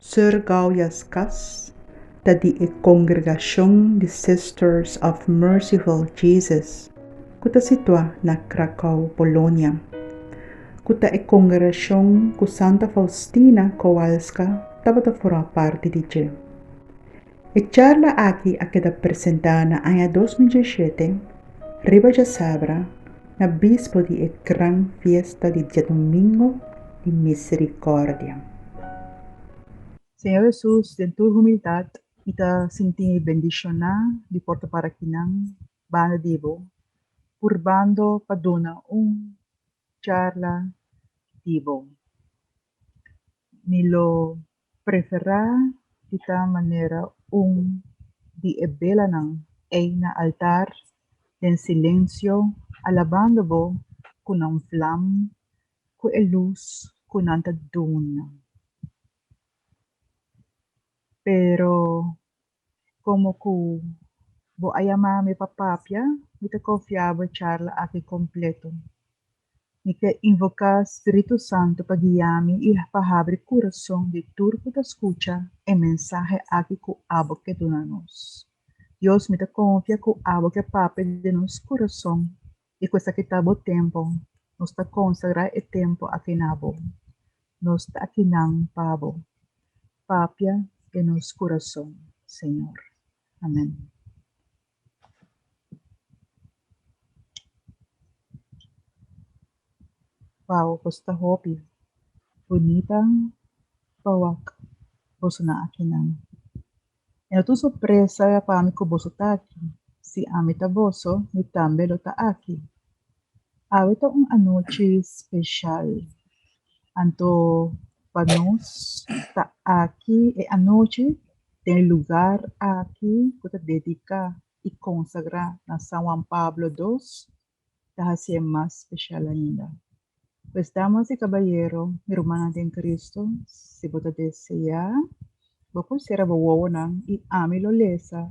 Sir Gauja's cas ta di e kongregashon di Sisters of Merciful Jesus ku ta situá na Krakow, Polonia, ku ta e kongregashon ku Santa Faustina Kowalska tabata forma parti di dje. E charla aki a keda presentá na aña 2017 riba djasabra na bispo di e gran fiesta di djadumingo di Misericordia. Señor Hesus, den tur humildad mi ta sinti mi bendiciona di por ta para akinan banda di bo, purbando pa duna un charla di bo. Mi lo preferá di ta manera un di e belanan ei na altar den silensio alabando bo ku nan vlam, ku e lus ku nan ta duna. Pero komo ku bo a yama mi pa papia, mi ta konfia bo e charla aki kompleto. Mi ke invoká Spiritu Santu pa guia mi i pa habri kurason di tur ku ta skucha e mensahe aki ku abo ke duna nos. Dios, mi ta konfia ku abo ke papia den nos kurason i ku esaki ta bo tempu. Nos ta konsagrá e tempu aki na bo. Nos ta akinan pa bo. Papia den nos kurason, Señor. Amèn. Wow, boso ta hopi bunita pa wak boso nan akinan. E no ta un sorpresa pa mi ku boso ta aki. Si ami ta boso, mi tambe lo ta aki. Awe ta un anochi speshal. Anto pa nos ta aki e anochi den e lugar aki ku ta dediká i konsagrá na San Juan Pablo dos ta hasié mas speshal ainda. Pues damas i kabayero, mi rumannan den Kristu, si bo ta deseá, bo por sera bo wowonan i ami lo lesa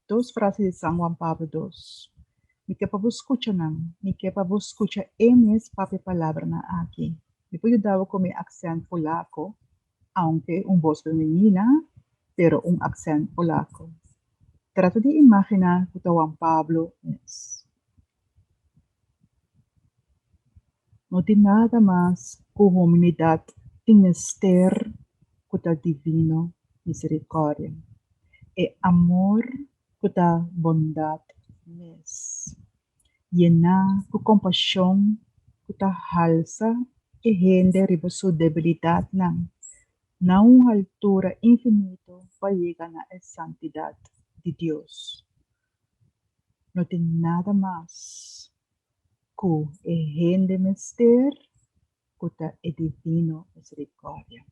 dos frase di San Juan Pablo dos. Mi ke pa bo skucha nan. Mi ke pa bo skucha e mes papia palabranan aki. Mi por yuda bo ku mi aksènt polako, aunke un bos femenina, pero un aksènt polako. Trata di imaginá ku ta Juan Pablo mes. No tin nada mas ku humanidat tin mester ku ta divino miserikòrdia, e amor ku ta bondat mes, yená ku kompashon ku ta halsa e hende riba su debilidatnan na un haltura infinito pa yega na e santidat di Dios. No tin nada mas ku e hende mester ku ta e divino miserikòrdia.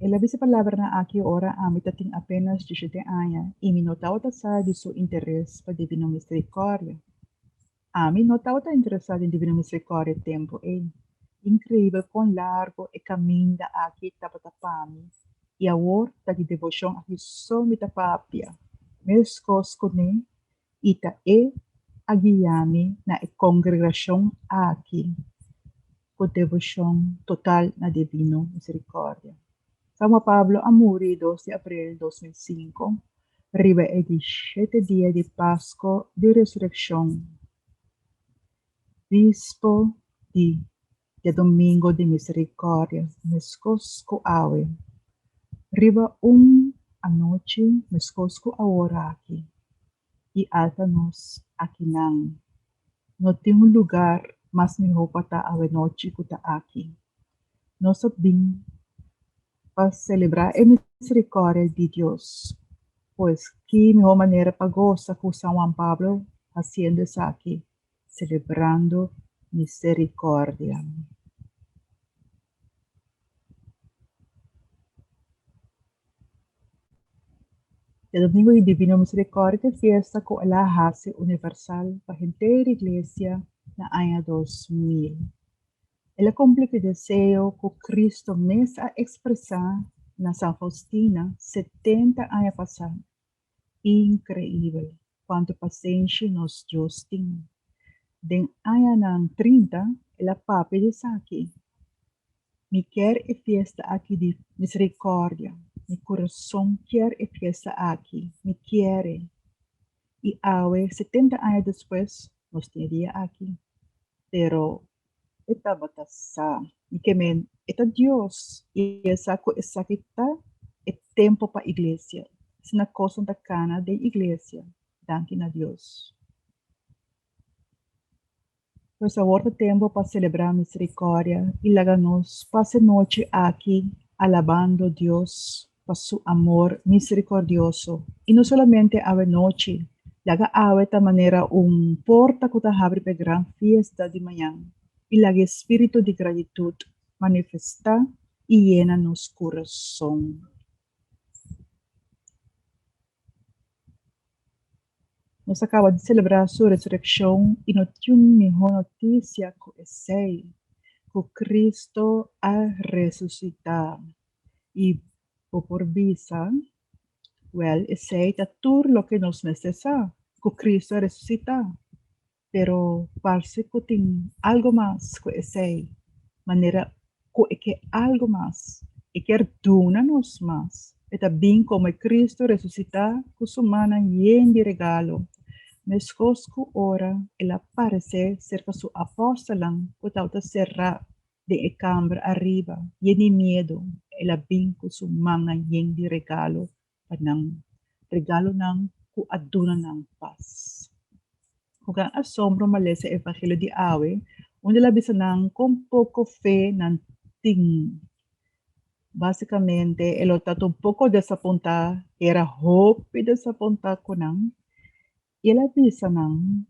El a bisa e palabranan aki ora ami ta tin apenas diesshete aña i mi no tabata sa di su interes pa Divino Miserikòrdia. Ami no tabata interesá den Divino Miserikòrdia e tempu ei. Inkreibel kon largu e kaminda aki tabata pa mi i awor ta di deboshon aki so mi ta papia, meskos kuné i ta e a guia mi na e kongregashon aki ku deboshon total na Divino Miserikòrdia. San Juan Pablo a muri dos di aprel 2005 riba e di shete dia di Pasko di Resurekshon, bispo di djadumingo di Miserikòrdia meskos ku awe, riba un anochi meskos ku aworaki, i alta nos akinan. No tin un lugar mas mihó pa ta awenochi ku ta aki. Nos a bin pa selebrá e miserikòrdia di Dios. Pues, ki mihó manera pa gosa ku San Juan Pablo hasiendo esaki, selebrando miserikòrdia. Djadomingo di Divino Miserikòrdia ta e fiesta ku el a hasi universal pa henter Iglesia na aña 2000. El a kumpli ku e deseo ku Kristu mes a ekspresá na San Faustina 70 aña pasá. Inkreibel kuantu pasenshi nos Dios tin! Den añanan 30 el a papia di esaki. Mi kier e fiesta aki di miserikòrdia. Mi kurason kier e fiesta aki. Mi kier e. I awe, 70 aña despues, nos tin e dia aki. Pero e tabata sa. Mi ke men, e ta Dios i e sa ku esaki ta e tempu pa iglesia. Asina kosnan ta kana den iglesia. Danki na Dios. Pues awor ta tempu pa selebrá miserikòrdia i laga nos pasa e nochi aki alabando Dios pa su amor miserikòrdioso. I no solamente awe nochi, laga awe ta manera un porta ku ta habri pa e gran fiesta di mañan i laga e spiritu di gratitut manifestá i yena nos kurason. Nos a kaba di selebrá su resurekshon i no tin un mihó notisia ku esei, ku Kristu a resusitá. I bo por bisa, Wèl, esei ta tur loke nos mester sa, ku Kristu a resusitá. Pero parse ku tin algu mas ku esei, manera ku e ke algu mas, e kier duna nos mas. E ta bin komo e Kristu resusitá ku su mannan yen di regalo, meskos ku ora el a paresé serka su apòstelnan ku tabata será den e kamber ariba, yen di miedu, el a bin ku su mannan yen di regalo pa nan, regalonan ku a duna nan pas. Ku gran asombro m'a lesa e Evangelio di awe, unda el a bisa nan kon poko fe nan tin. Básikamente e lo tabata un poko desapuntá, e era hopi desapuntá ku nan, i el a bisa nan,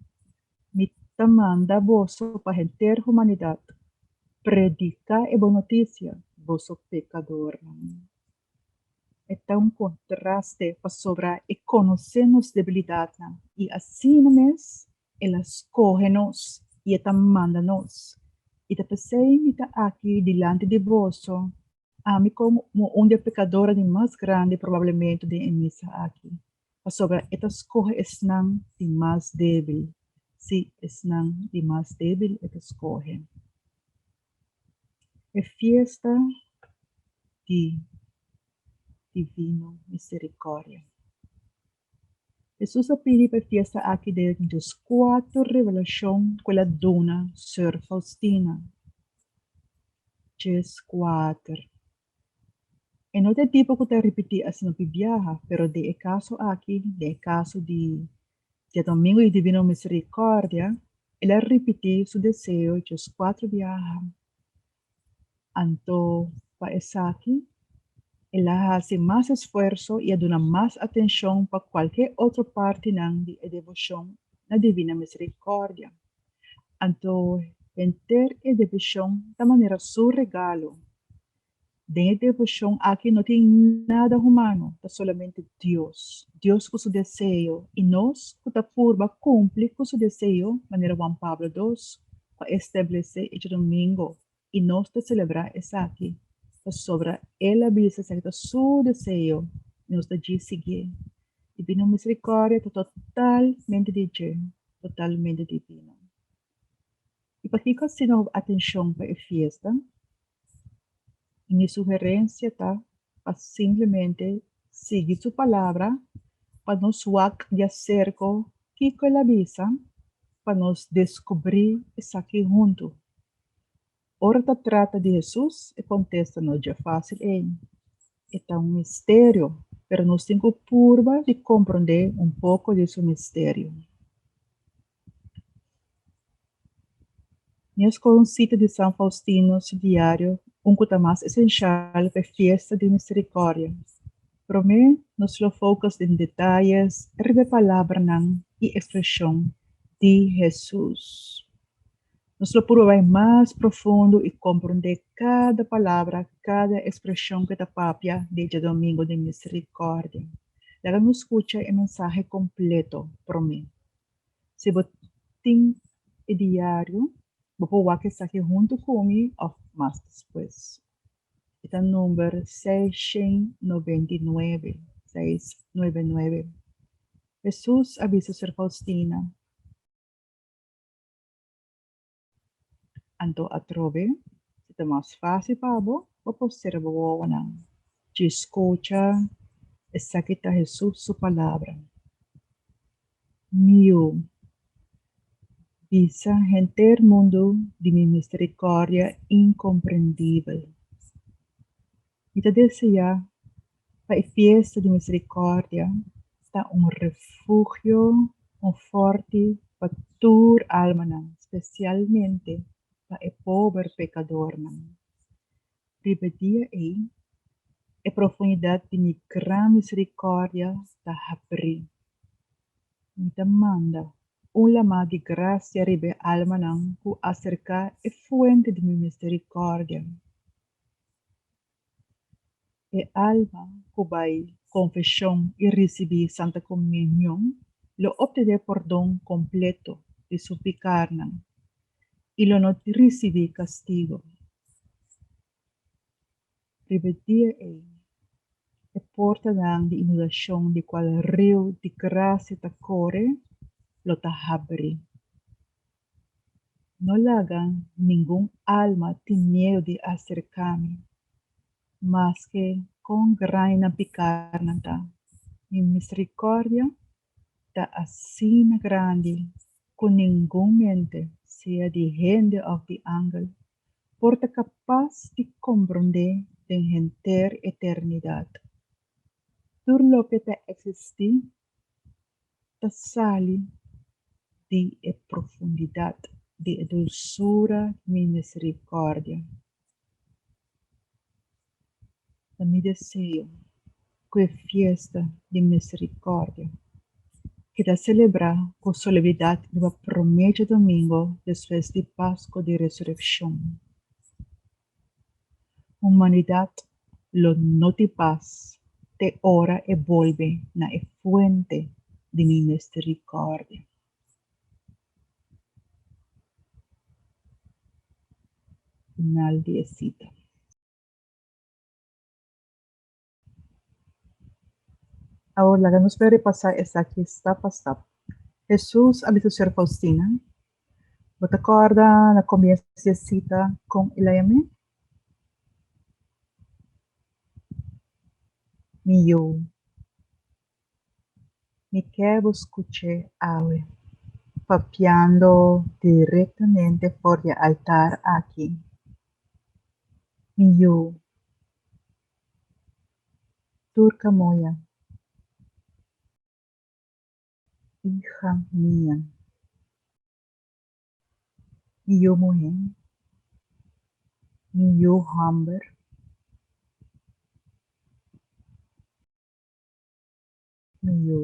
Mi ta manda boso pa henter humanidat, prediká e bon notisia, boso pekadornan. E ta un kontraste pasobra e konosé nos debilidatnan i asina mes el a skohe nos i e ta manda nos. I ta p'esei mi ta aki dilanti di boso, ami komo un di e pekadornan di mas grandi probablemente den e misa aki, pasobra e ta skohe esnan di mas débil, sí, esnan di mas débil e ta skohe. E fiesta di Divino Misericordia. Hesus a pidi pa e fiesta aki den 14 revelashon ku el a duna Sor Faustina. 14. E no ta e tipo ku ta ripití asina hopi biaha, pero den e kaso aki, den e kaso di Djadomingo di Divino Misericordia, el a ripití su deseo 14 biaha. Anto pa esaki, el a hasi mas esfuerso i a duna mas atenshon pa kualke otro partinan di e deboshon na Divina Misericordia. Anto henter e deboshon ta manera su regalo. Den e deboshon aki no tin nada humano, ta solamente Dios, Dios ku su deseo i nos ku ta purba kumpli ku su deseo manera Juan Pablo dos ku a establesé e djadumingo i nos ta selebrá esaki pasobra el a bisa esaki ta su deseo i nos ta djis siguié. Divino Misericordia ta totalmente di dje, totalmente divino. I pakiko asina hopi atenshon pa e fiesta? Mi sugerensia ta pa simplemente sigui su palabra pa nos wak di aserko kiko el a bisa pa nos deskubrí esaki huntu. Ora ta trata di Hesus e kontesta no dje fásil ei. E ta un misterio, pero nos tin ku purba di komprondé un poko di su misterio. Mi a skohe un sita di San Faustino su diario, un ku ta mas esenshal pa e fiesta di Miserikòrdia. Promé nos lo focus den detayes riba e palabranan i ekspreshon di Hesus. Nos lo purba bai mas profundo i komprondé kada palabra, kada ekspreshon ku e ta papia di e djadomingo di Miserikòrdia. Laga nos skucha e mensahe kompleto promé. Si bo tin e diario, bo por wak esaki huntu ku mi òf mas despues. E ta number 699, 699. Hesus a bisa Sor Faustina. Anto atrobe, si ta mas fásil pa bo, bo por sera bo wowonan. Dje skucha, esaki ta Hesus su palabra. Mi yu, bisa henter mundu di mi miserikòrdia inkomprendibel. Mi ta deseá pa e fiesta di miserikòrdia ta un refugio, un fòrti pa tur almanan, spesialmente pa e pober pekadornan. Riba e dia ei, e profundidat di mi gran miserikòrdia ta habrí. Mi ta manda un lamá di grasia riba e almanan ku aserká e fuente di mi miserikòrdia. E alma ku bai konfeshon i risibí Santa Komunion lo optené pordon kompleto di su pikarnan i lo no risibí kastigu. Riba e dia ei, e portanan di inundashon di kual riu di grasia ta kore lo ta habrí. No laga ningun alma tin miedu di aserká mi, maske kon grandi nan pikarnan ta. Mi miserikòrdia ta asina grandi ku ningun mente, sea di hende òf di angel, por ta kapas di komprondé den henter eternidat. Tur loke ta eksistí ta sali di e profundidat di e dulsura di mi miserikòrdia. Ta mi deseo ku e fiesta di miserikòrdia keda selebrá ku solemnidat riba promé djadumingu despues di Pasku di Resurekshon. Humanidat lo no tin pas te ora e bolbe na e fuente di mi miserikòrdia. Final di e sita. Awor laga nos bai repasá esaki stap pa stap. Hesus a bisa Sra. Faustina, Bo ta kòrda na komienso di e sita kon el a yam'é? Mi yu, mi ke bo skuch'é awe, papiando direktamente for di e altar aki. Mi yu, Tur kamoya, hija mia. Mi yu muhé, mi yu hòmber. Mi yu.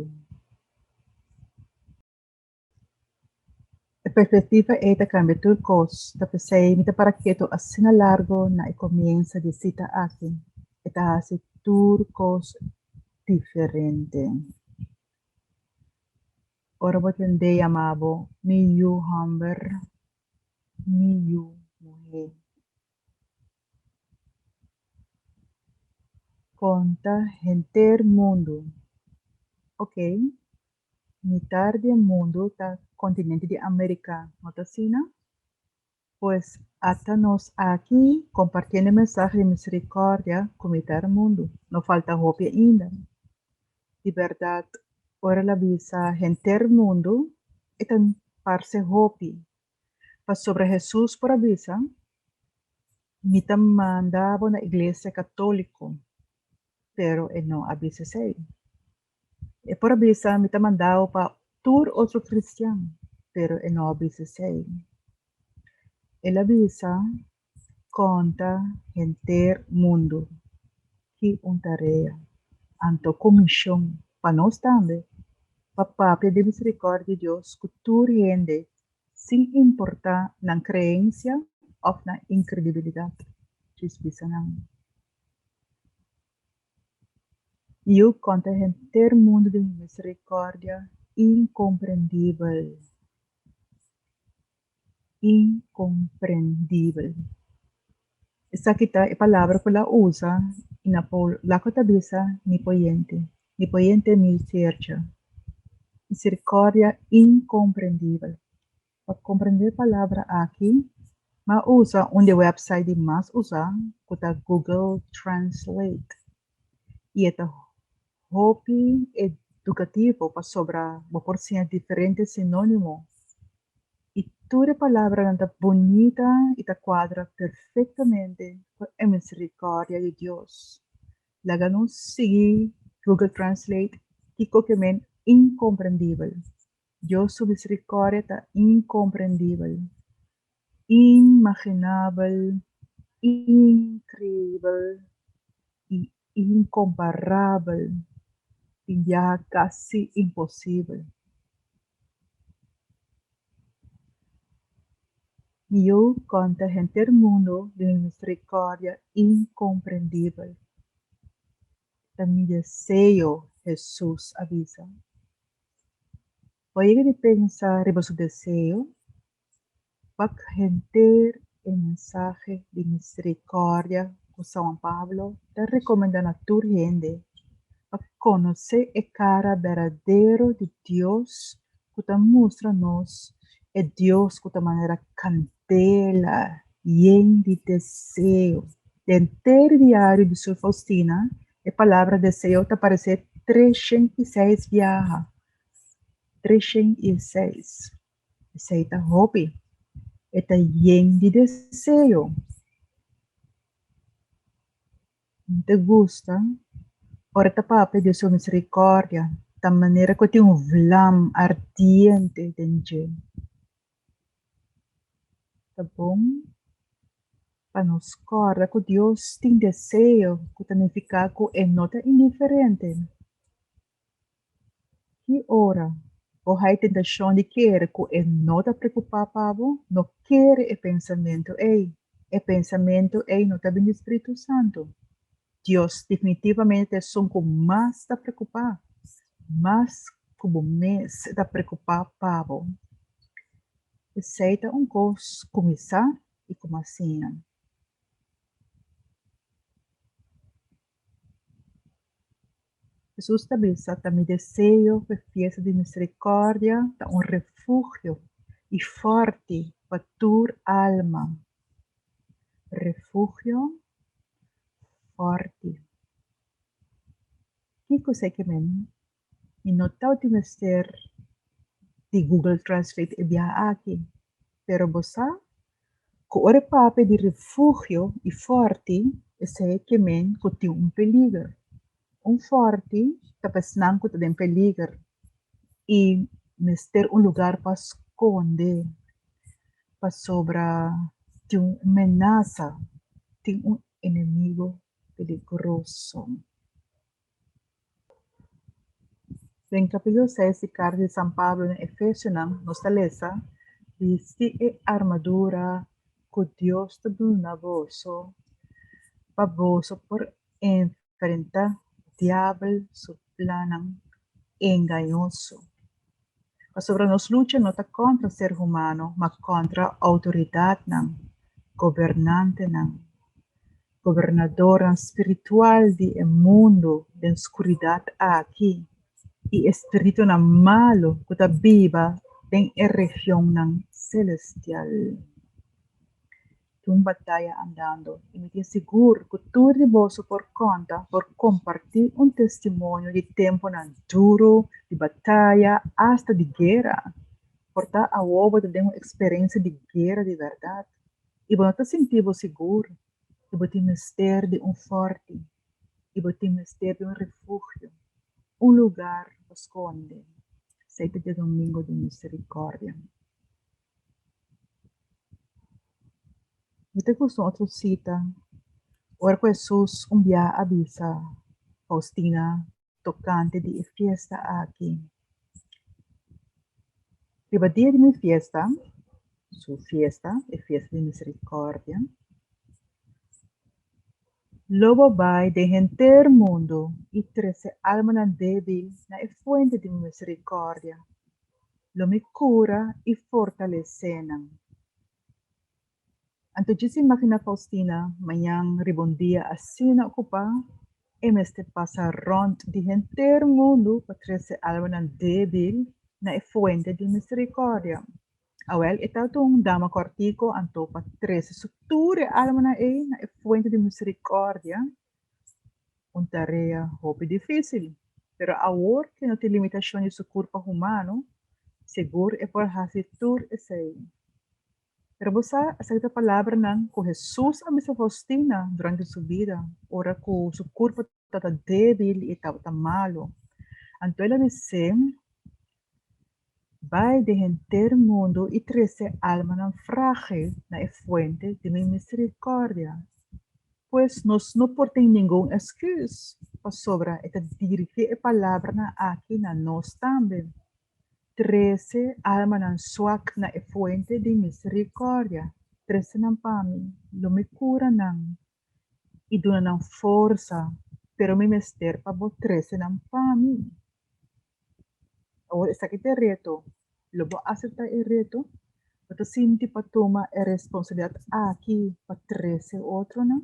E perspectiva ei ta cambia tur cos, ta p'esei mi ta para ketu asina largo na e comiensa di e cita aki. E ta haci tur cos diferente. Ora bo tende yama bo mi yu homber, mi yu muhe. Conta henter mundu, ok. Mitar di e mundu ta kontinente di Amerika, no ta asina? Pues ata nos aki kompartiendo e mensahe di miserikòrdia ku mitar mundu. No falta hopi ainda. Di bèrdat, ora el a bisa henter mundu, e ta parse hopi. Pasobra Hesus por a bisa, Mi ta manda bo na iglesia katóliko, pero e no a bisa esei. E por a bisa, Mi ta manda bo pa tur otro kristian, pero e no a bisa esei. El a bisa, Konta henter mundu. Ki un tarea! Anto ku mishon pa nos tambe, pa papia di miserikòrdia di Dios ku tur hende, sin importá nan kreensia òf nan inkredibilidat. Djis bisa nan. Yu konta henter mundu di mi miserikòrdia inkomprendibel. Inkomprendibel. Esaki ta e palabra ku el a usa i na polaco ta bisa nipoyente. Nipoyente mi sercha. Miserikòrdia inkomprendibel. Pa komprendé e palabra aki, M'a usa un di e website di mas usá ku ta Google Translate i e ta hopi edukativo pasobra bo por siña diferente sinónimo i tur e palabranan ta bunita i ta kuadra perfektamente ku e miserikòrdia di Dios. Laga nos sigui Google Translate kiko ke men inkomprendibel. Dios su miserikòrdia ta inkomprendibel, inmaginabel, inkreibel i inkomparabel, tin biaha kasi imposibel. Mi yu konta henter mundu di mi miserikòrdia inkomprendibel. Ta mi deseo, Hesus a bisa. Bo a yega di pensa riba su deseo? Wak henter e mensahe di miserikòrdia ku San Pablo ta rekomendá na tur hende pa konosé e kara berdadero di Dios ku ta mustra nos e Dios ku ta manera kandela yen di deseo. Den henter diario di Sor Faustina e palabra deseo ta paresé 306 biaha. 306. Esei ta hopi. E ta yen di deseo. Mi ta gusta ora ta papia di su misericordia, ta manera cu tin un vlam ardiente den dje. Ta bon pa nos corda cu Dios tin deseo, cu ta nifica cu e no ta indiferente. Ki ora bo haña tentashon di kere ku e no ta preokupá pa bo, no kere e pensamentu ei. E pensamentu ei no ta bini di spiritu santu. Dios definitivamente ta esun ku mas ta preokupá, mas ku bo mes e ta preokupá pa bo. Esei ta un kos ku mi sa i ku mi a siña. Hesus ta bisa, Ta mi deseo ku e fiesta di miserikòrdia ta un refugio i fòrti pa tur alma. Refugio, fòrti. Kiko esei ke men? Mi no tabatin mester di Google Translate e biaha aki, pero bo sa ku ora e papia di refugio i fòrti, esei ke men ku tin un peliger. Un fòrti ta pa esnan ku ta den peliger i mester un lugar pa skonde pasobra tin un menasa, tin un enemigo peligroso. Den capítulo 6 di Carta di San Pablo na Efesionan nos ta lesa, Bisti e armadura cu Dios ta duna boso pa boso por enfrenta diabel su plannan engañoso. Pasobra nos lucha no ta contra ser humano, ma contra autoridadnan, gobernantenan, gobernadornan spiritual di e mundu den skuridat aki i e spiritunan malu ku ta biba den e regionnan selestial. Tin un bataya andando i mi tin sigur ku tur di boso por konta, por kompartí un testimonio di tempunan duru, di bataya, asta di guera. Por ta awor bo ta den un eksperensia di guera di bèrdat i bo no ta sinti bo sigur i bo tin mester di un fòrti i bo tin mester di un refugio, un lugar pa skonde. Esei ta djadumingu di Misericordia. Mi ta gusta un otro sita ora ku Hesus un bia a bisa Faustina tokante di e fiesta aki. Riba dia di mi fiesta, su fiesta, e fiesta di misericordia, lo bo bai den henter mundu i trese almanan débil na e fuente di mi misericordia. Lo mi kura i fortalesé nan. Anto djis imagina Faustina mañan riba un dia asina okupá, e mester pasa rònt di henter mundu pa trese almanan débil na e fuente di miserikòrdia. Awel, e tabata un dama kòrtiku, anto pa trese su tur e almanan ei na e fuente di miserikòrdia, un tarea hopi difísil. Pero awor ku no tin limitashon di su kurpa humano, sigur e por hasi tur esei. Pero bo sa, esaki ta palabranan ku Hesus a bisa Faustina durante su bida, ora ku su kurpa tabata débil i tabata malu. Anto el a bis'é, Bai den henter mundu i trese almanan frágil na e fuente di mi miserikòrdia. Pues nos no por tin ningun esküs, pasobra e ta dirigí e palabranan aki na nos tambe. Trese almanan swak na e fuente di miserikòrdia, trese nan pa mi, lo mi kura nan i duna nan forsa, pero mi mester pa bo trese nan pa mi. Awor esaki ta e reto. Lo bo aseptá e reto? Bo ta sinti pa tuma e responsabilidat aki pa trese otronan?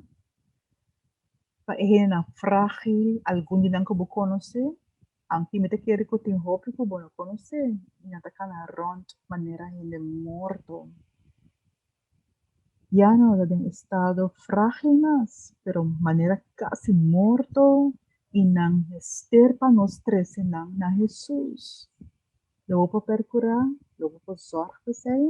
Pa e hendenan frágil, algun di nan ku bo konosé? Aunke mi ta kere ku tin hopi ku bo no konosé i nan ta kana rònt manera hende morto. Ya no ta den estado frágil mas, pero manera kasi morto i nan mester pa nos trese nan na Hesus. Lo bo por perkurá? Lo bo por zòrg pa esei?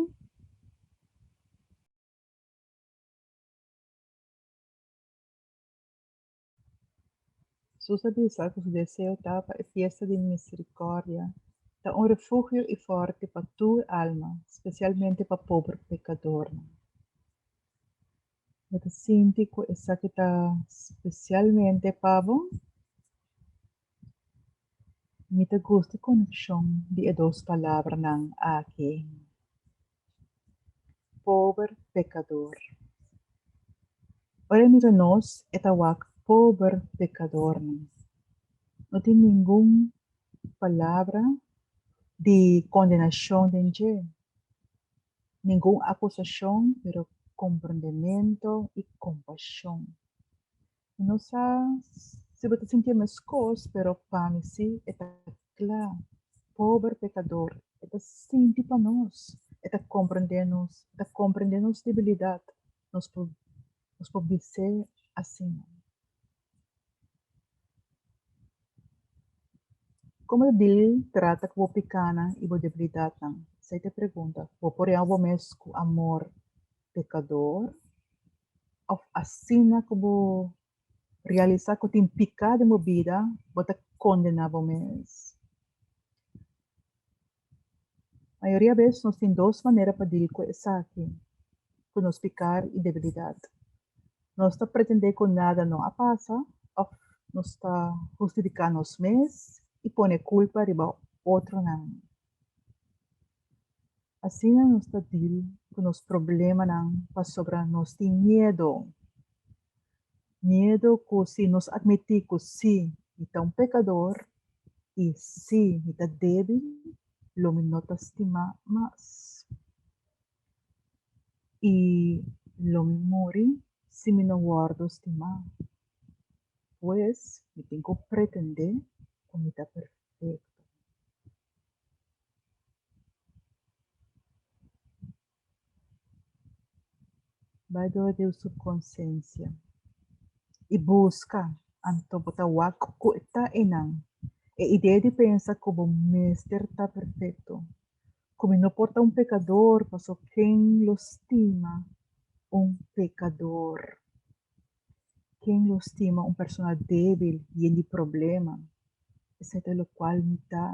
Hesus a bisa ku su deseo ta pa e fiesta di miserikòrdia ta un refugio i fòrti pa tur alma, spesialmente pa pober pekadornan. Bo ta sinti ku esaki ta spesialmente pa bo? Mi ta gusta e konekshon di e dos palabranan aki. Pober pekador. Ora e mira nos, e ta wak pober pekadornan. No tin ningun palabra di kondenashon den dje, ningun akusashon, pero komprendementu i kompashon. Mi no sa si bo ta sintié meskos, pero pa mi sí e ta kla. Pober pekador, e ta sinti pa nos, e ta komprendé nos, e ta komprendé nos debilidat. Nos por nos por bis'é asina. Komo ta dil trata ku bo pikánan i bo debilidatnan? Esei ta e pregunta. Bo por yama bo mes ku amor pekador? Òf asina ku bo realisá ku tin piká den bo bida, bo ta kondená bo mes? Mayoria bes nos tin dos manera pa dil ku esaki, ku nos pikar i debilidat. Nos ta pretendé ku nada no a pasa òf nos ta hustifiká nos mes i pone kulpa riba otronan. Asina nos ta dil ku nos problemanan pasobra nos tin miedu. Miedu ku si nos atmití ku sí, mi ta un pekador i sí, mi ta débil, lo mi no ta stimá mas. I lo mi muri si mi no wòrdu stimá. Pues, mi tin ku pretendé ku mi ta perfekto. Bai dor di su konsensia i buska, anto bo ta wak ku e ta einan. E idea di pensa ku bo mester ta perfekto, ku mi no por ta un pekador paso ken lo stima un pekador? Ken lo stima un persona débil, yen di problema? Esei ta lokual mi ta.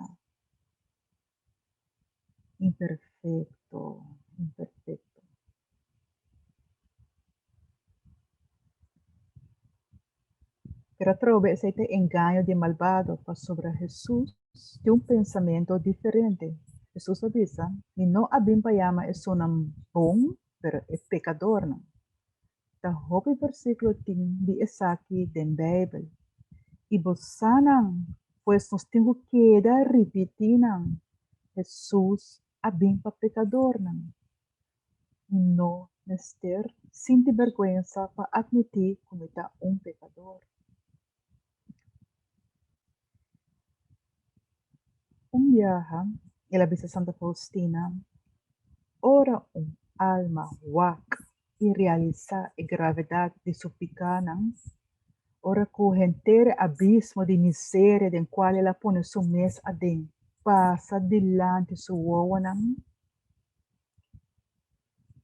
Imperfecto, imperfecto. Pero atrobe esei ta engaño di malbado, pasobra Hesus tin un pensamentu diferente. Hesus a bisa, Mi no a bin pa yama esunnan bon, pero e pekadornan. Ta hopi versíkulo tin di esaki den Beibel. I bo sa nan, pues nos tin ku keda ripití nan, Hesus a bin pa pekadornan. Mi no mester sinti bèrgwensa pa atmití ku mi ta un pekador. Un biaha el a bisa Santa Faustina. Ora un alma wak i realisá e gravedat di su pikánan, ora ku henter e abismo di miseria den kual el a pone su mes aden pasa dilanti su wowonan,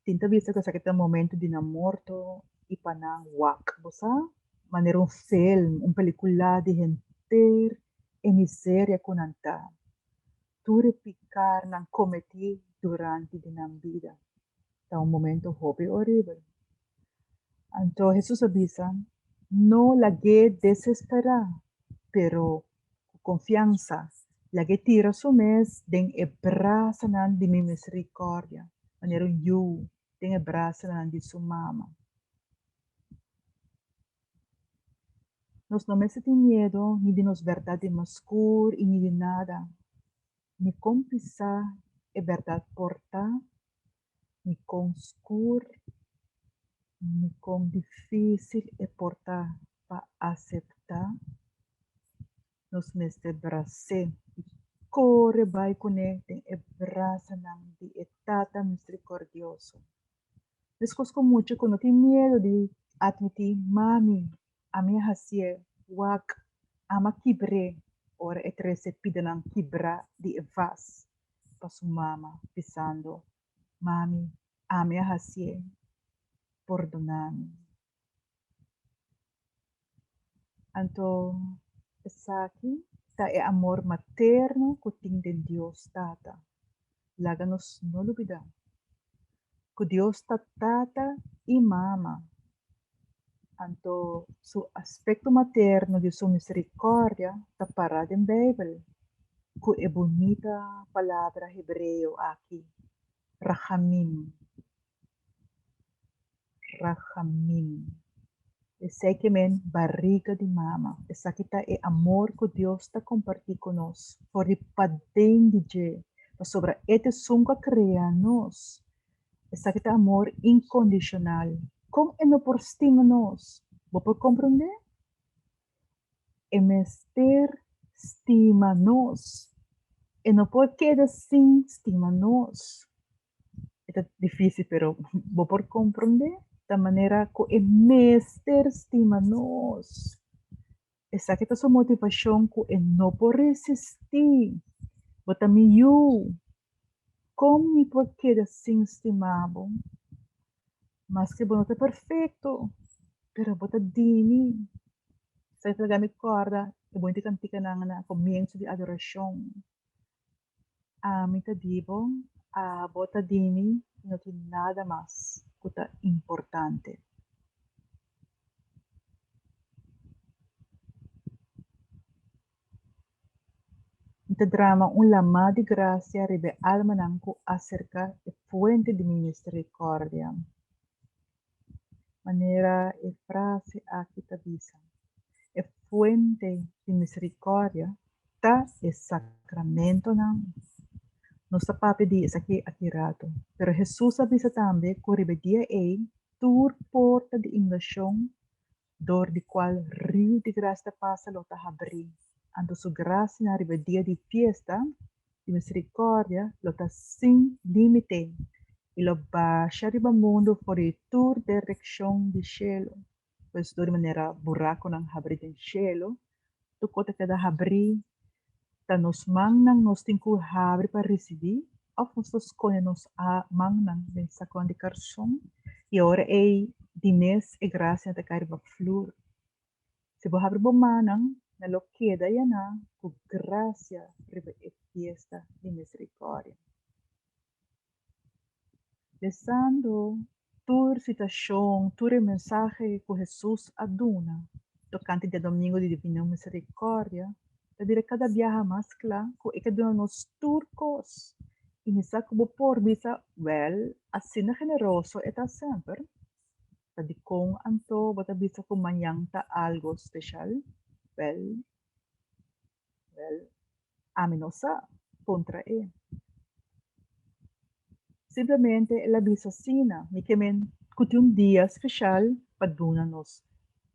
Tin ta bisa ku esaki ta momento di nan morto i pa nan wak, bo sa, manera un film, un pelikula di henter e miseria ku nan ta, tur e pikarnan kometí durante di nan bida. Ta un momento hopi horibel. Anto Hesus a bisa, No lag'é desesperá, pero ku konfiansa, lag'é tira su mes den e brasanan di mi miserikòrdia, manera un yu den e brasanan di su mama. Nos no mester tin miedu ni di nos bèrdat di mas skur i ni di nada, ni kon pisá e bèrdat por ta, ni kon skur, ni kon difísil e por ta pa aseptá. Nos mester bras'é i kore bai kuné den e brasanan di e Tata miserikòrdioso. Meskos ku mucha ku no tin miedu di atmití, Mami, ami a hasié, wak, ama kibr'é, ora e trese pidanan kibrá di e vas pa su mama, bisando, Mami, ami a hasié, pordoná mi. Anto esaki ta e amor materno ku tin den Dios Tata. Laga nos no lubidá ku Dios ta Tata i Mama. Anto su aspekto materno di su miserikòrdia ta pará den Beibel ku e bunita palabra hebreo aki, rachamim. Rachamim. Esei ke men bariga di mama. Esaki ta e amor ku Dios ta kompartí ku nos for di paden di dje, pasobra e ta esun ku a krea nos. Esaki ta amor inkondishonal. Kon e no por stima nos? Bo por komprondé? E mester stima nos. E no por keda sin stima nos. E ta difícil, pero bo por comprende ta manera cu e mester stima nos. Esaki ta su motivacion cu e no por resisti. Bo ta mi yu. Con mi por keda sin stima bo? Maske bo no ta perfecto, pero bo ta di mi. Esaki ta laga mi corda e bunita canticanan na comienzo di adoracion. Ami ta di bo, abo ta di mi i no tin nada mas ku ta importante. Mi ta drama un lamá di grasia riba e almanan ku aserká e fuente di mi miserikòrdia. Manera e frase aki ta bisa, e fuente di miserikòrdia ta e sakramentonan. Nos ta papia di esaki aki rato, pero Hesus a bisa tambe ku riba e dia ei tur porta di inundashon dor di kual riu di grasia ta pasa lo ta habrí. Anto su grasianan riba e dia di fiesta di miserikòrdia lo ta sin límite i lo basha riba mundu for di tur direkshon di shelu. Pues dor di manera burakunan habrí den shelu, tur kos ta keda habrí. Ta nos mannan nos tin ku habri pa risibí òf nos ta skonde nos mannan den sakon di karson i ora ei di mes e grasia ta kai riba flur. Si bo habri bo mannan, nan lo keda yená ku grasia riba e fiesta di miserikòrdia. Lesando tur situashon, tur e mensahe ku Hesus a duna tokante djadomingu di Divino Miserikòrdia, ta bira kada biaha mas kla ku e ke duna nos tur kos. I mi sa ku bo por bisa, Wèl, asina generoso e ta semper. Ta dikon anto bo ta bisa ku mañan ta algu speshal? Wèl, wèl, ami no sa, puntra e. Simplemente el a bisa asina, mi ke men ku tin un dia speshal pa duna nos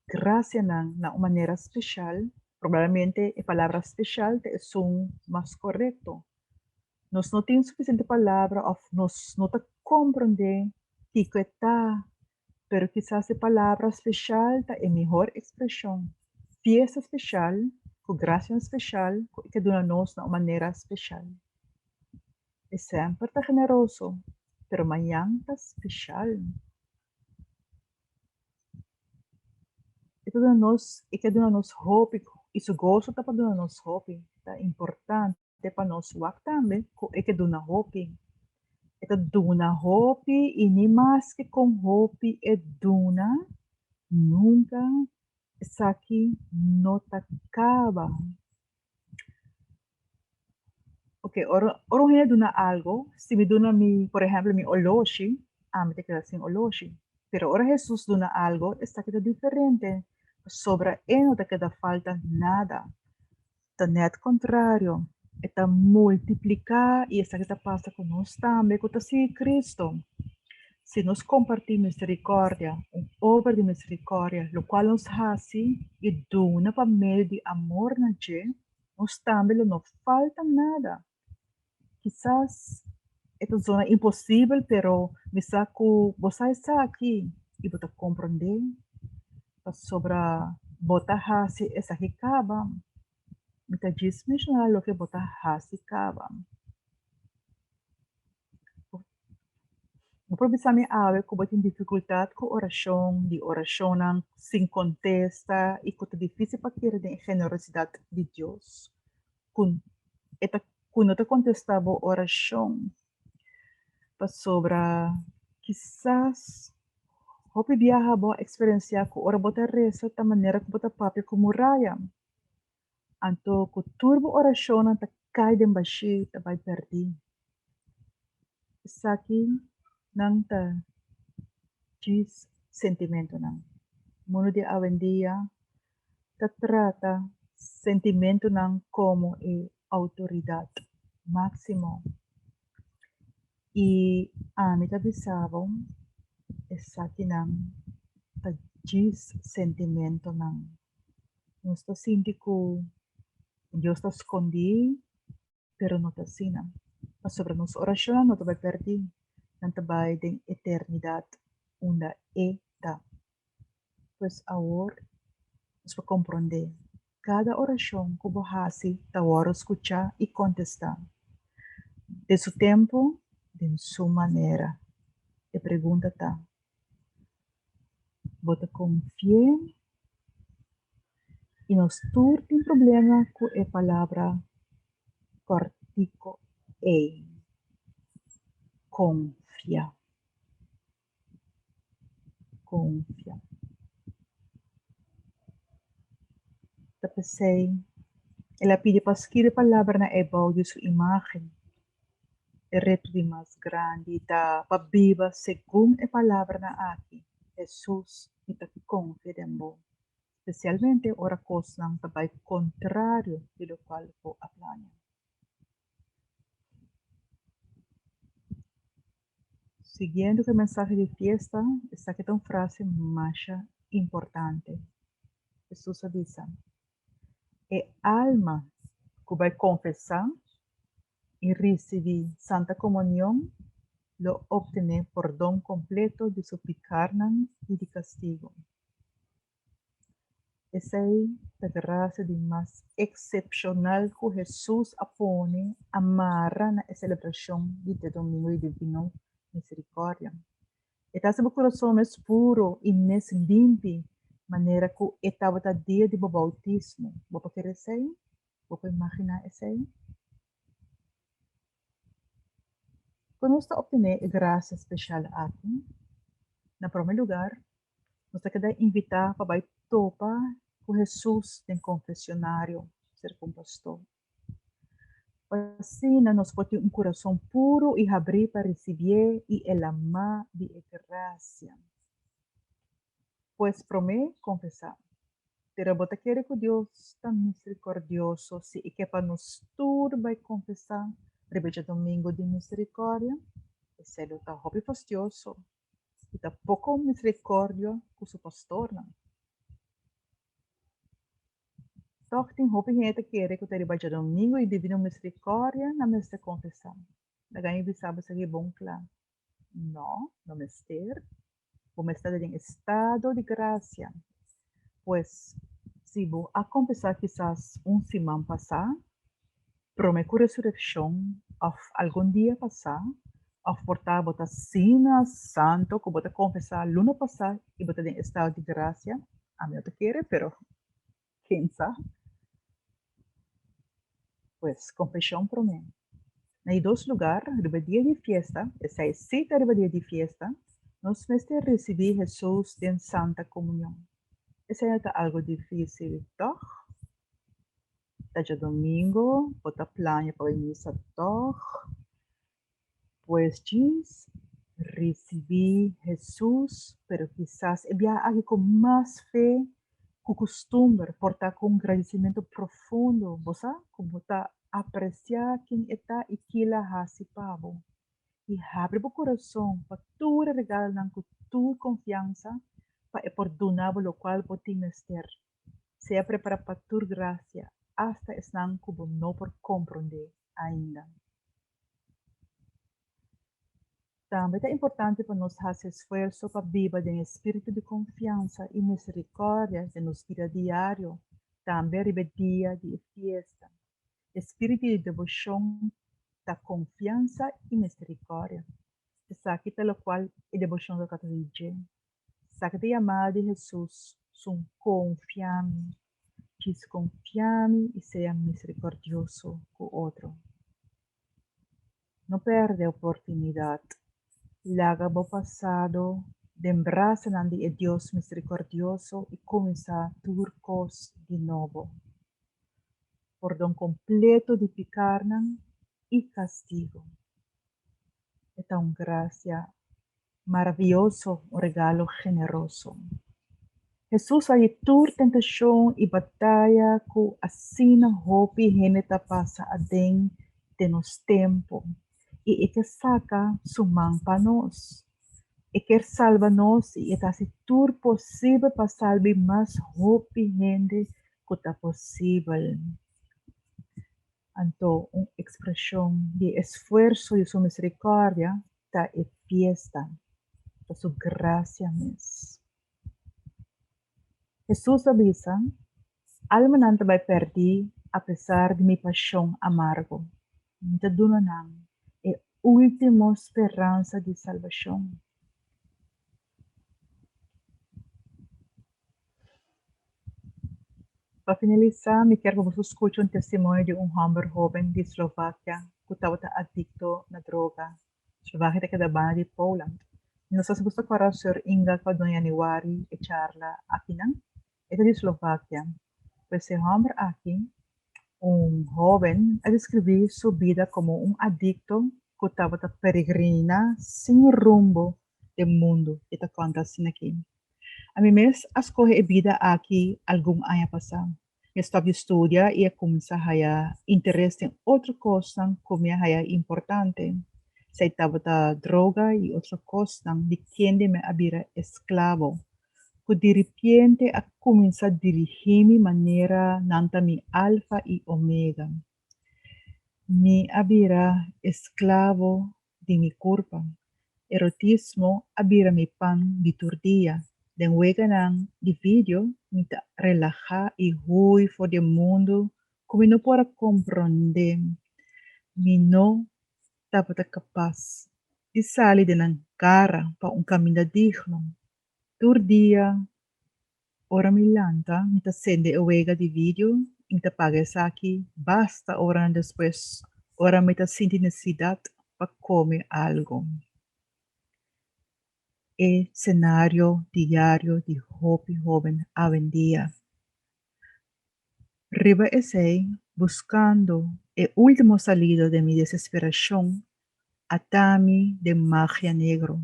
grasianan na un manera speshal, probablemente e palabra speshal ta esun mas korekto. Nos no tin sufisiente palabra òf nos no ta. komprondé kiko e ta, pero kisas e palabra speshal ta e mihor ekspreshon. Fiesta speshal ku grasianan speshal ku e ke duna nos na un manera speshal. E semper ta generoso, pero mañan ta speshal. E ta duna nos, e ke duna nos hopi i su goso ta pa duna nos hopi. Ta importante pa nos wak tambe ku e ke duna hopi. E ta duna hopi i ni maske kon hopi e duna, nunka esaki no ta kaba. Ok, ora ora un hende duna algo, si mi duna mi, por ehempel, mi oloshi, ami ta keda sin oloshi. Pero ora Hesus duna algo, esaki ta diferente, pasobra e no ta keda falta nada. Ta nèt kontrario, e ta multipliká i esaki ta pasa ku nos tambe ku ta sigui Kristu. Si nos kompartí miserikòrdia, un obra di miserikòrdia, lokual nos hasi i duna pa medio di amor na dje, nos tambe lo no falta nada. Kisas e ta zona imposibel, pero mi sa ku bo sa esaki i bo ta komprondé pasobra bo ta hasi esaki kaba. Mi ta djis menshoná loke bo ta hasi kaba. Bo por bisa mi awe ku bo tin difikultat ku orashon, di orashonnan sin kontesta i ku ta difísil pa kere den e generosidat di Dios, ku e ta ku no ta kontestá bo orashon. Pasobra kisas hopi biaha bo a eksperensiá ku ora bo ta resa ta manera ku bo ta papia ku muraya. Anto ku tur bo orashonnan ta kai den bashí, ta bai pèrdí. Esaki nan ta djis sentimentunan. Mundu di awendia ta trata sentimentunan komo e outoridat máksimo. I ami ta bisa bo, esakinan ta djis sentimentunan. Nos ta sinti ku Dios ta skondí, pero no ta asina. Pasobra nos orashonnan no ta bai pèrdí, nan ta bai den eternidat unda E ta. Pues awor nos por komprondé, kada orashon ku bo hasi ta wòrdu skuchá i kontestá, den su tempu, den su manera. E pregunta ta, Bo ta konfi'é? I nos tur tin problema ku e palabra kòrtiku ei, konfia. Konfia. Ta p'esei el a pidi pa skirbi palabranan ei bou di su imágen. E reto di mas grandi ta pa biba segun e palabranan aki, Hesus, mi ta konfia den bo, spesialmente ora kosnan ta bai kontrario di lokual bo a plania. Siguiendo ku e mensahe di fiesta, esaki ta un frase masha importante. Hesus a bisa, E alma ku bai konfesá i risibí Santa Komunion lo optené pordon kompleto di su pikarnan i di kastigu. Esei ta grasia di mas eksepshonal ku Hesus a pone a mara na e selebrashon di Djadomingo di Divino Miserikòrdia. E ta hasi bo kurason mes puru i mes limpi manera ku e tabata dia di bo boutismo. Bo por kere esei? Bo por imaginá esei? Kon nos ta optené e grasia speshal aki? Na promé lugar, nos ta keda invitá pa bai topa ku Hesus den konfesionario serka un pastor. Pa asina nos por tin un kurason puru i habrí pa risibié i e lamá di e grasia. Pues promé konfesá. Pero bo ta kere ku Dios ta miserikòrdioso si e ke pa nos tur bai konfesá riba e djadumingu di miserikòrdia? Esei lo ta hopi fastioso i ta poko miserikòrdia ku su pastornan. Tòg tin hopi hende ta kere ku ta riba djadumingu di Divino Miserikòrdia nan mester konfesá. Laga mi bisa bo esaki bon kla. No, no mester. Bo mester ta den estado di grasia. Pues, si bo a konfesá kisas un siman pasá, promé ku resurekshon òf algun dia pasá, òf por ta bo ta asina santu ku bo ta konfesá luna pasá i bo ta den estado di grasia, ami no ta kere, pero ken sa. Pues, konfeshon promé. Na di dos lugar, riba dia di fiesta, esei sí ta riba dia di fiesta, nos mester risibí Hesus den Santa Komunion. Esei no ta algu difísil, tòg? Ta djadomingo, bo ta plania pa bai misa tòg? Pues djis risibí Hesus, pero kisas e biaha aki ku mas fe ku kustumber, por ta ku un gradisimentu profundo, bo sa ku bo ta apresiá ken e ta i kila hasi pa bo. I habri bo kurason pa tur e regalonan ku tur konfiansa pa e por duna bo lokual bo tin mester. Sea prepará pa tur grasia, asta esnan ku bo no por komprondé ainda. Tambe ta importante pa nos hasi esfuerso pa biba den e spiritu di konfiansa i miserikòrdia den nos bida diario, tambe riba e dia di e fiesta. E spiritu di deboshon ta konfiansa i miserikòrdia. Esaki ta lokual e deboshon ta trata di dje. Esaki ta yamada di Hesus, Sun konfia mi. Djis konfia mi i sea miserikòrdioso ku otro. No pèrdè oportunidat. Laga bo pasado den brasanan di e Dios miserikòrdioso i kuminsá tur kos di nobo. Pordon kompleto di pikarnan i kastigu. E ta un grasia maravioso, un regalo generoso. Hesus a haña tur tentashon i bataya ku asina hopi hende ta pasa aden den nos tempu, i e ke saka su man pa nos. E kier salba nos i e ta hasi tur posibel pa salbi mas hopi hende ku ta posibel. Anto un ekspreshon di e esfuerso di su miserikòrdia ta e fiesta, ta su grasia mes. Hesus a bisa, Almanan ta bai pèrdí apesar di mi pashon amargo. Mi ta duna nan e último speransa di salbashon. Pa finalisá, mi kier pa boso skucha un testimonio di un hòmber hóben di Slovakia ku tabata adikto na droga. Slovakia ta keda banda di Poland. Mi no sa si boso ta kòrda Sir Inga ku a duna yanüari e charla akinan. E ta di Slovakia. Pues e hòmber aki, un hóben, a deskribí su bida komo un adikto ku tabata peregriná sin rumbo den mundu. E ta konta asina aki. Ami mes a skohe e bida aki algun aña pasá. Mi a stòp di studia i a kuminsá haya interes den otro kosnan ku mi a haya importante. Esei tabata droga i otro kosnan di kende mi a bira esklabo, ku diripiente a kuminsá dirigí mi manera nan ta mi alfa i omega. Mi a bira esklabo di mi kurpa. Erotismo a bira mi pan di tur dia. Den weganan di vidio mi ta relahá i hui for di e mundu ku mi no por a komprondé. Mi no tabata kapas di sali den nan kara pa un kaminda digno. Tur dia Ora mi lanta, mi ta sende e wega di vidio i mi ta paga esaki basta oranan despues ora mi ta sinti nesesidat pa kome algu. E senario diario di hopi hóben awendia. Riba esei, buskando e último salida den mi desesperashon, ata mi den magia negro,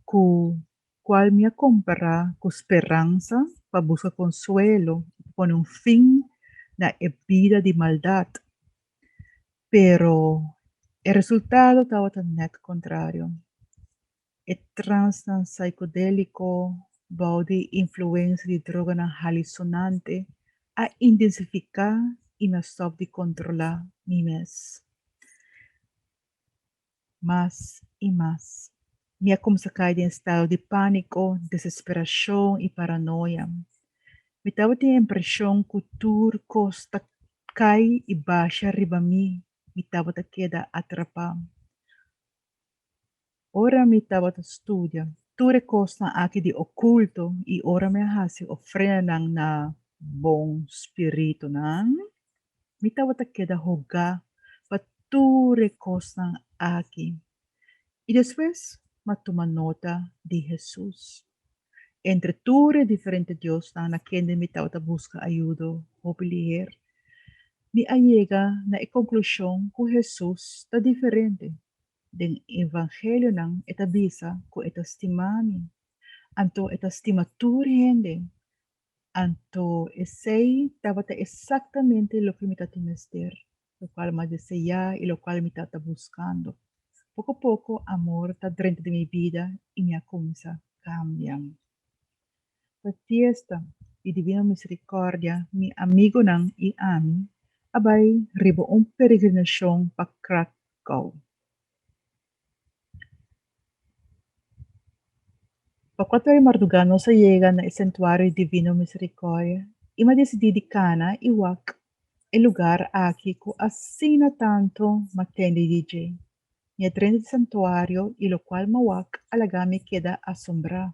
ku cual mi a compara cu speransa pa busca consuelo y pa pone un fin na e bida di maldad. Pero e resultado tabata net contrario. E transnan psychodelico bou di influencia di droganan halisonante a intensifica y mi a stop di controla mi mes. Mas y mas. Mi a kuminsá kai den estado di pániko, desesperashon i paranoia. Mi tabatin e impreshon ku tur kos ta kai i basha riba mi, mi tabata keda atrapá. Ora mi tabata studia tur e kosnan aki di okulto i ora mi a hasi ofrendanan na bon spiritunan, mi tabata keda hogá pa tur e kosnan aki. I despues m'a tuma nota di Hesus. Entre tur e diferente diosnan na kende mi tabata buska ayudo hopi liher, mi a yega na e konklushon ku Hesus ta diferente. Den evangelionan e ta bisa ku e ta stima mi. Anto e ta stima tur hende. Anto esei tabata eksaktamente loke mi ta tin mester, lokual mi a deseá i lokual mi tabata buskando. Poko poko amor ta drenta den mi bida i mi a kuminsá kambia. Pa fiesta di Divino Misericordia mi amigonan i ami a bai riba un peregrinashon pa Krakow. Pa kuater di mardugá nos a yega na e Santuario di Divino Misericordia i mi a disidí di kana i wak e lugar aki ku asina tantu m'a tende di dje. Mi a drenta di santuario i lokual m'a wak a laga mi keda asombrá.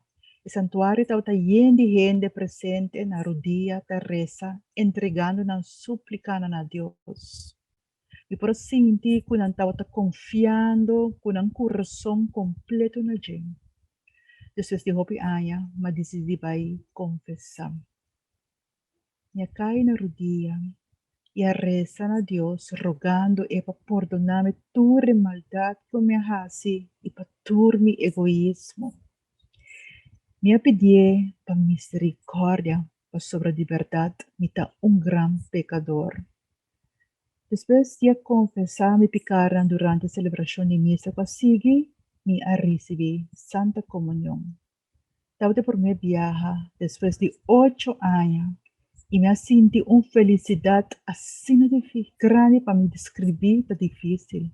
E santuario tabata yen di hende presente na rudia ta resa, entregando nan súplikanan na Dios. Mi por a sinti ku nan tabata konfiando ku nan kurason kompleto na dje. Despues di hopi aña, m'a disidí di bai konfesá. Mi a kai na rudia i a resa na Dios rogando e pa pordoná mi tur e maldat ku mi a hasi i pa tur mi egoismo. Mi a pidié pa miserikòrdia pasobra di bèrdat mi ta un gran pekador. Despues di a konfesá mi pikánan durante selebrashon di misa ku a sigui, mi a risibí Santa Komunion. Tabata e promé biaha despues di ocho aña i mi a sinti un felisidat asina grandi pa mi deskribí ta difísil.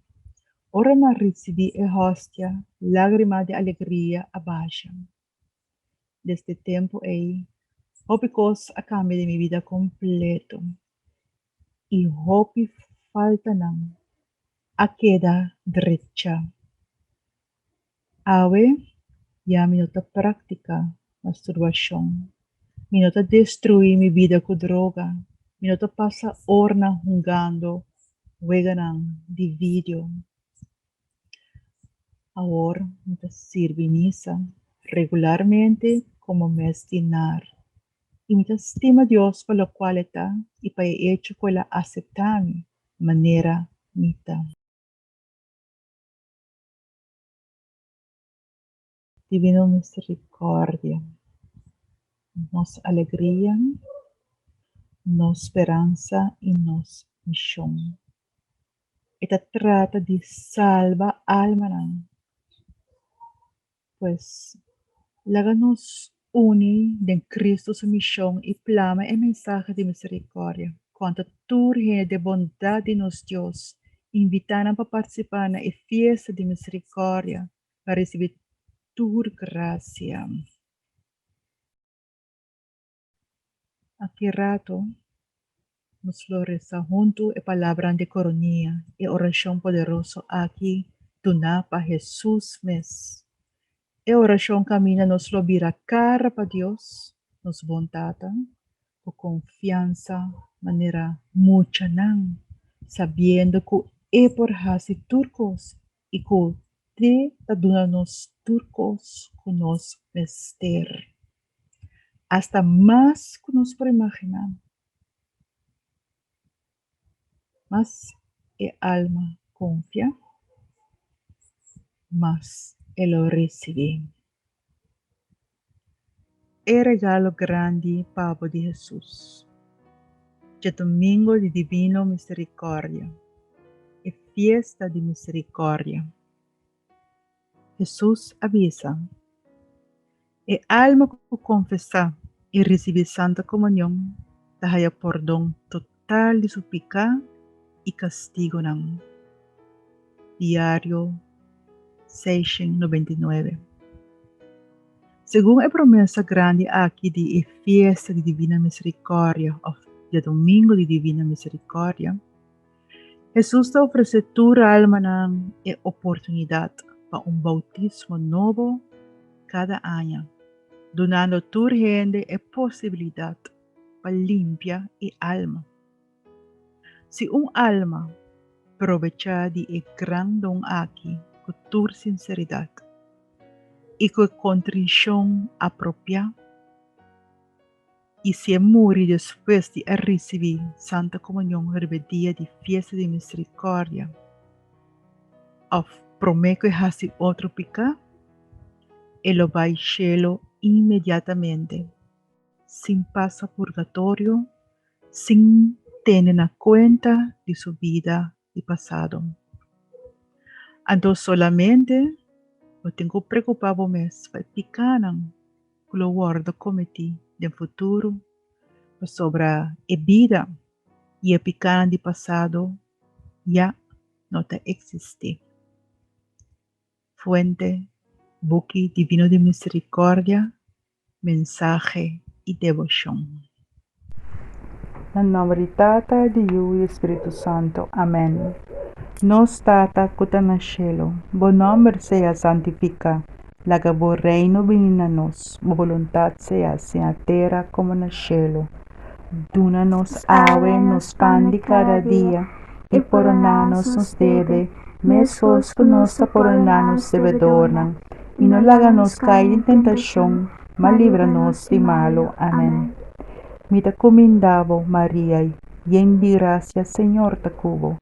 Ora mi a risibí e hòstia, lágrima di alegria a basha. Desde e tempu ei, hopi kos a kambia den mi bida kompleto i hopi faltanan a keda drechá. Awe ya mi no ta praktiká masturbashon, mi no ta destruí mi bida ku droga, mi no ta pasa ornan hungando weganan di vidio. Awor mi ta sirbi misa regularmente komo mesdinar i mi ta stima Dios pa lokual e ta i pa e echo ku el a aseptá mi manera mi ta. Divino Misericordia, nos alegria, nos speransa i nos mishon. E ta trata di salba almanan. Pues, laga nos uni den Cristo su mishon i plama e mensahe di misericordia konta tur hende di e bondat di nos Dios, invitá nan pa partisipá na e fiesta di misericordia pa risibí tur grasia. Aki rato nos lo resa huntu e palabran di Koronia, e orashon poderoso aki duná pa Hesus mes. E orashon kaminda nos lo bira kara pa Dios, nos bon Tata, ku konfiansa manera muchanan, sabiendo ku E por hasi tur kos i ku Te ta duna nos tur kos ku nos mester. Asta mas ku nos por imaginá. Mas e alma konfia, mas e lo risibí. E regalo grandi pa bo di Hesus. Djadomingo di Divino Misericordia, e fiesta di misericordia. Hesus a bisa, E alma ku konfesá i risibí Santa Komunion ta haya pordon total di su piká i kastigonan. Diario 699. Segun e promesa grandi aki di e Fiesta di Divina Misericordia of Diadomingo di Divina Misericordia, Hesus ta ofresé tur almanan e oportunidat pa un boutismo nobo kada aña, dunando tur hende e posibilidat pa limpia e alma. Si un alma probechá di e gran don aki ku tur sinseridat i ku e kontrishon apropiá, i si e muri despues di a risibí Santa Komunion riba e dia di Fiesta di Miserikòrdia òf promé ku e hasi otro piká, e lo bai shelu inmediatamente, sin pasa purgatorio, sin tene na kuenta di su bida di pasado. Anto solamente bo tin ku preokupá bo mes pa e pikánan ku lo wòrdu kometí den futuro, pasobra e bida i e pikánan di pasado ya no ta eksistí. Fuente, Buki Divino di Misericordia, Mensahe i Deboshon. Na nòmber di Tata, di Yu i di Spiritu Santu. Amèn. Nos Tata ku ta na shelu, bo nòmber sea santifiká. Laga bo Reino bini na nos. Bo boluntat sea hasi na tera komo na shelu. Duna nos awe nos pan di kada dia, i pordoná nos nos debe, meskos ku nos ta pordoná nos debedornan. I no laga nos kai den tentashon, ma libra nos di malu. Amèn. Mi ta kumindá bo, Maria, yen di grasia, Señor ta ku bo.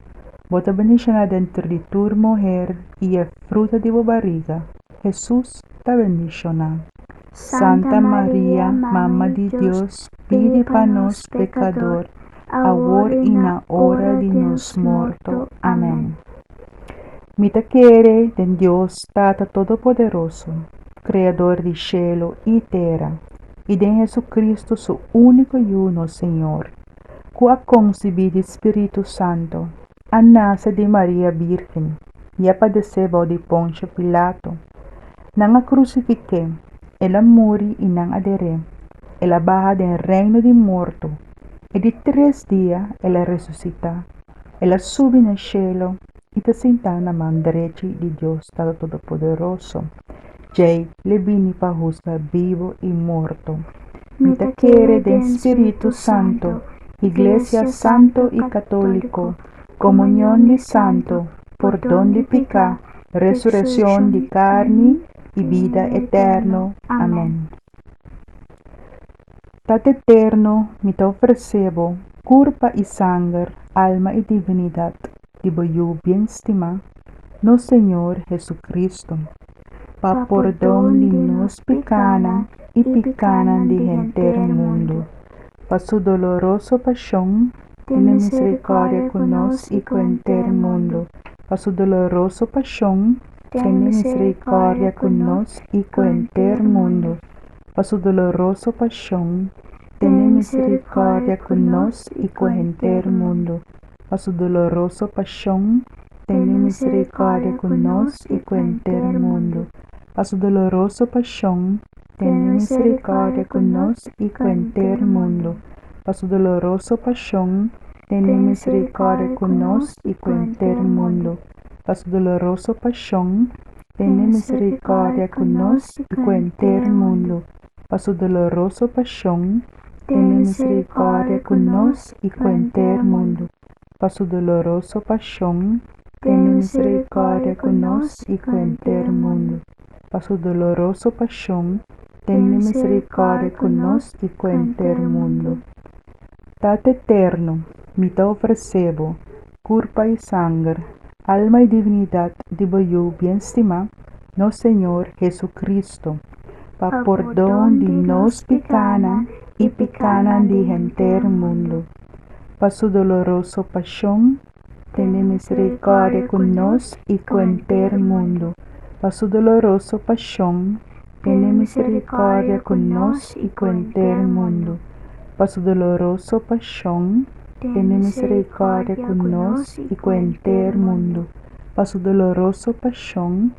Bo ta bendishoná denter di tur muher, i e fruta di bo bariga, Hesus, ta bendishoná. Santa Maria, Mama di Dios, pidi pa nos pekador, awor i na ora di nos morto. Amèn. Mi ta kere den Dios Tata Todopoderoso, Kreador di shelu i tera, i den Hesu-Kristu su úniko Yu, nos Señor, ku a konsibí di Spiritu Santu, a nase di Maria Bírgen i a padesé bou di Ponsio Pilato. Nan a krusifik'é, el a muri i nan a der'é. El a baha den reino di morto. E di tres dia el a resusitá. El a subi na shelu i ta sintá na man drechi di Dios Tata Todopoderoso. Djei l'e bini pa husga bibu i morto. Mi ta kere den Spiritu Santo, Iglesia Santo i Katóliko, komunion di santo, pordon di piká, resurekshon di karni i bida eterno. Amèn. Tata Eterno, mi ta ofresé Bo kurpa i sanger, alma i divinidat di Bo Yu bien stimá, nos Señor Jesucristo, pa pordon di nos pikánan i pikánan di henter mundu. Pa Su doloroso pashon, tene miserikòrdia ku nos i ku henter mundu. Pa Su doloroso pashon, tene miserikòrdia ku nos i ku henter mundu. Pa su doloroso pashon, tene miserikòrdia ku nos i ku henter mundu. Pa su doloroso pashon, tene miserikòrdia ku nos i ku henter mundu. Pa su doloroso pashon, tene miserikòrdia ku nos i ku henter mundu. Pa su doloroso pashon, tene miserikòrdia ku nos i ku henter mundu. Pa su doloroso pashon, Tene miserikòrdia ku nos i ku henter mundu. Pa su doloroso pashon, tene miserikòrdia ku nos i ku henter mundu. Pa su doloroso pashon, tene miserikòrdia ku nos i ku henter mundu. Pa su doloroso pashon, tene miserikòrdia ku nos i ku henter mundu. Tata Eterno, mi ta ofresé Bo Kurpa i sanger, alma i divinidat di bo Yu bien stimá, nos Señor Jesucristo, pa pordon di nos pikánan i pikánan di henter mundu. Pa su doloroso pashon, tene miserikòrdia ku nos i ku henter mundu. Pa su doloroso pashon, tene miserikòrdia ku nos i ku henter mundu. Pa su doloroso pashon, Tene miserikòrdia ku nos i ku henter mundu. Pa su doloroso pashon,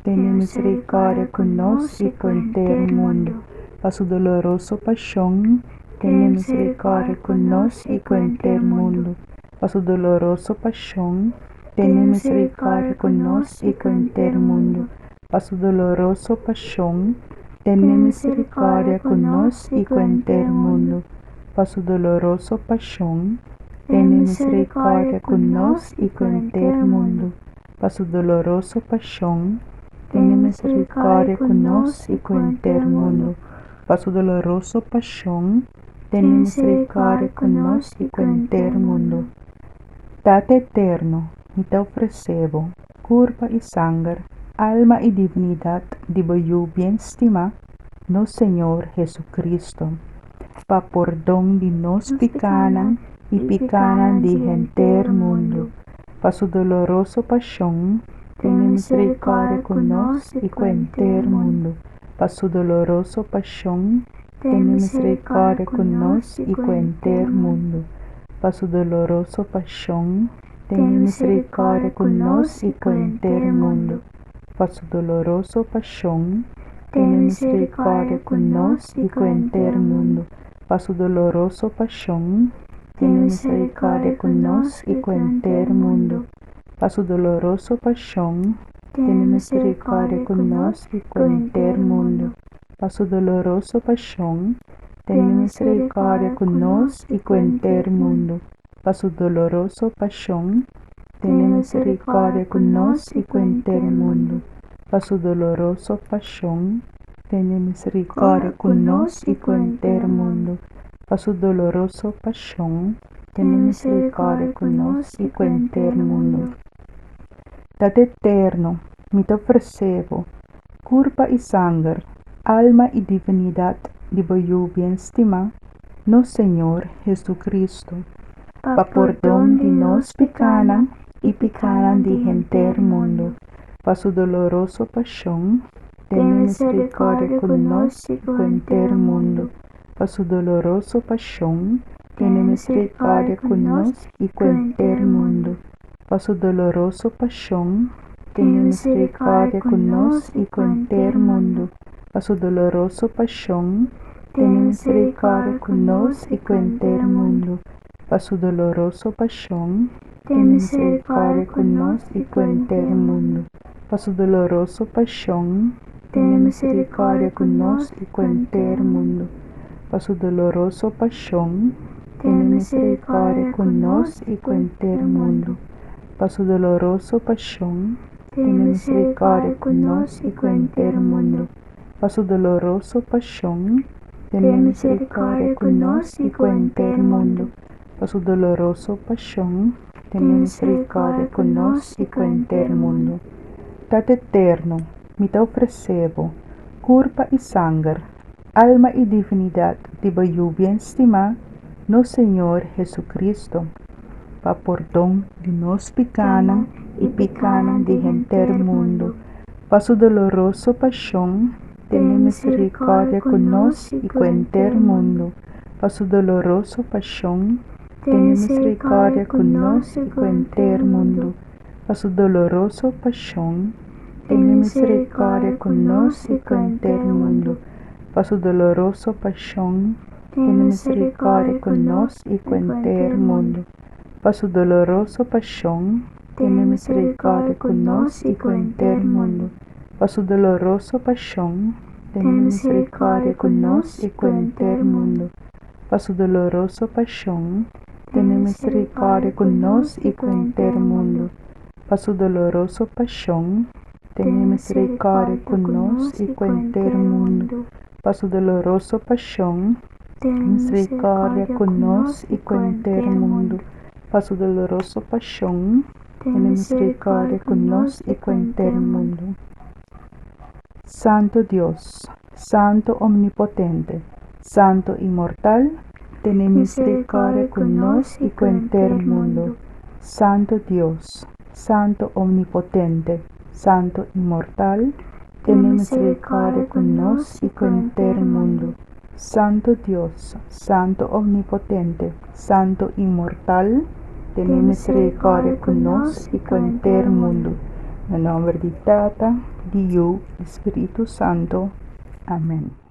Tene miserikòrdia ku nos i ku henter mundu. Pa su doloroso pashon, tene miserikòrdia ku nos i ku henter mundu. Pa su doloroso pashon, tene miserikòrdia ku nos i ku henter mundu. Pa su doloroso pashon, tene miserikòrdia ku nos i ku henter mundu. Pa su doloroso pashon, tene miserikòrdia ku nos i ku henter mundu. Pa su doloroso pashon, tene miserikòrdia ku nos i ku henter mundu. Pa su doloroso pashon, tene miserikòrdia ku nos i ku henter mundu. Tata Eterno, mi ta ofresé Bo kurpa i sanger, alma i divinidat di Bo Yu bien stimá, nos Señor Jesucristo, pa pordon di nos pikánan i pikánan di henter mundu. Pa su doloroso pashon, tene miserikòrdia ku nos i ku henter mundu. Pa su doloroso pashon, tene miserikòrdia ku nos i ku henter mundu. Pa su doloroso pashon, tene miserikòrdia ku nos i ku henter mundu. Pa su doloroso pashon, tene miserikòrdia ku nos i ku henter mundu. Pa su doloroso pashon, tene miserikòrdia ku nos i ku henter mundu. Pa su doloroso pashon, tene miserikòrdia ku nos i ku henter mundu. Pa su doloroso pashon, tene miserikòrdia ku nos i ku henter mundu. Pa su doloroso pashon, tene miserikòrdia ku nos i ku henter mundu. Pa su doloroso pashon, tene miserikòrdia ku nos i ku henter mundu. Pa su doloroso pashon, tene miserikòrdia ku nos i ku henter mundu. Tata Eterno, mi ta ofresé Bo kurpa i sanger, alma i divinidat di Bo Yu bien stimá, nos Señor Jesucristo, pa pordon di nos pikánan i pikánan di henter mundu. Pa su doloroso pashon, tene miserikòrdia ku nos i ku henter mundu. Pa su doloroso pashon, tene miserikòrdia ku nos i ku henter mundu. Pa su doloroso pashon, tene miserikòrdia ku nos i ku henter mundu. Pa su doloroso pashon, tene miserikòrdia ku nos i ku henter mundu. Pa su doloroso pashon, tene miserikòrdia ku nos i ku henter mundu. Pa su doloroso pashon, tene miserikòrdia ku nos i ku henter mundu. Pa su doloroso pashon, tene miserikòrdia ku nos i ku henter mundu. Pa su doloroso pashon, tene miserikòrdia ku nos i ku henter mundu. Pa su doloroso pashon, tene miserikòrdia ku nos i ku henter mundu. Pa su doloroso pashon, tene miserikòrdia ku nos i ku henter mundu. Tata Eterno, mi ta ofresé Bo kurpa i sanger, alma i divinidat di Bo Yu bien stimá, nos Señor Jesucristo, pa pordon di nos pikánan i pikánan di henter mundu. Pa su doloroso pashon, tene miserikòrdia ku nos i ku henter mundu. Pa su doloroso pashon, tene miserikòrdia ku nos i ku henter mundu. Pa su doloroso pashon, tene miserikòrdia ku nos i ku henter mundu. Pa su doloroso pashon, tene miserikòrdia ku nos i ku henter mundu. Pa su doloroso pashon, tene miserikòrdia ku nos i ku henter mundu. Pa su doloroso pashon, tene miserikòrdia ku nos i ku henter mundu. Pa su doloroso pashon, tene miserikòrdia ku nos i ku henter mundu. Pa su doloroso pashon, tene miserikòrdia ku nos i ku henter mundu. Pa su doloroso pashon, tene miserikòrdia ku nos i ku henter mundu. Pa su doloroso pashon, tene miserikòrdia ku nos i ku henter mundu. Santu Dios, Santu Omnipotente, Santu Inmortal, tene miserikòrdia ku nos i ku henter mundu. Santu Dios, Santu Omnipotente, Santu Inmortal, tene miserikòrdia ku nos i ku henter mundu. Santu Dios, Santu Omnipotente, Santu Inmortal, tene miserikòrdia ku nos i ku henter mundu. Na nòmber di Tata, di Yu i Spiritu Santu. Amèn.